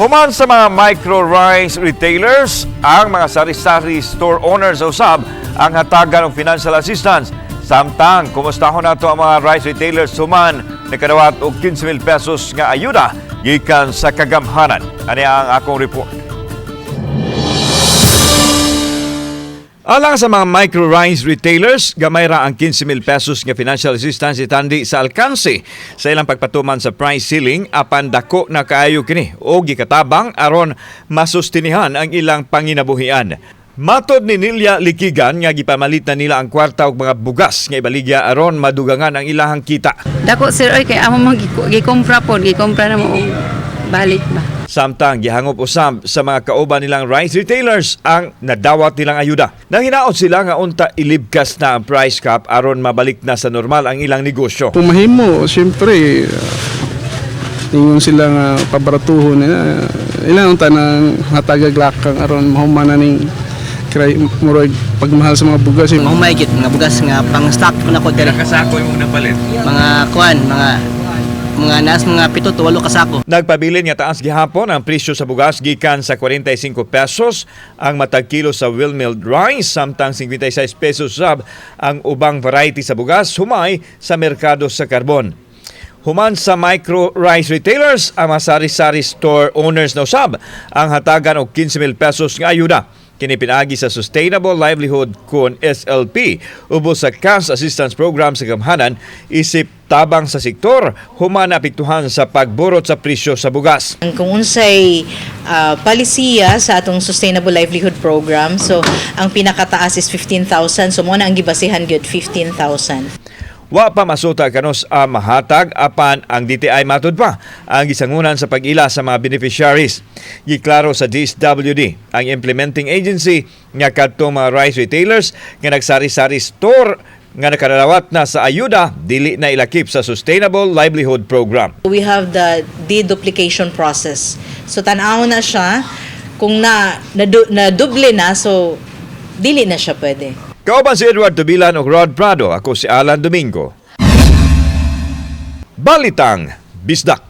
Human sa mga micro rice retailers, ang mga sari-sari store owners usab ang hatagan og financial assistance. Samtang kumustahon nato ang mga rice retailers human nakadawat og 15,000 pesos nga ayuda gikan sa kagamhanan. Ani ang akong report. Alang sa mga micro rice retailers, gamay ra ang 15,000 pesos nga financial assistance itandi sa alkanse sa ilang pagpatuman sa price ceiling, apan dako na kaayo kini o gikatabang aron masustinihan ang ilang panginabuhian. Matod ni Nilia Likigan nga gipamalit na nila ang kwarta og mga bugas nga ibaligya aron madugangan ang ilahang kita. Dako, sir, oy, kay amo man gikompra pod, gikompra na mo og balik ba. Samtang gihangop usab sa mga kauban nilang rice retailers ang nadawat nilang ayuda. Nanginaot sila nga unta ilibkas na ang price cap aron mabalik na sa normal ang ilang negosyo. Kung mahimo, siyempre, ingon sila nga pabaratuhon nila. Ilang tanang hatagag lakang aron mahuman na ning kray murag pagmahal sa mga bugas. Eh. Mahumay gid mga bugas nga pang stock po nako diri. Kasako imong napalit. Mga kuan, mga naas mga 7 to 8 ka sako. Nagpabilin nga taas gihapon ang presyo sa bugas gikan sa 45 pesos ang matag kilo sa well-milled rice, samtang 56 pesos sab ang ubang variety sa bugas humay sa merkado sa Carbon. Human sa micro rice retailers, ang mga sari-sari store owners na usab ang hatagan og 15,000 pesos nga ayuda. Kini pinaagi sa Sustainable Livelihood kon SLP ubos sa Cash Assistance Program sa Gamhanan isip tabang sa sektor human naapektuhan sa pagburot sa presyo sa bugas. Kung unsay palisiya sa atong Sustainable Livelihood Program, so ang pinakataas is 15,000. So mo na ang gibasihan gyud, 15,000. Wa pa masuta kanus ang mahatag, apan ang DTI matud pa ang gisangunan sa pag-ila sa mga beneficiaries. Giklaro sa DSWD, ang implementing agency, nga kadtong mga rice retailers nga nagsari-sari store nga nakadawat na sa ayuda dili na ilakip sa Sustainable Livelihood Program. We have the deduplication process. So tan-aw na siya kung na, na doble na, so dili na siya pwede. Kauban si Edward Tubilan ug Rod Prado, ako si Alan Domingo. Balitang Bisdak.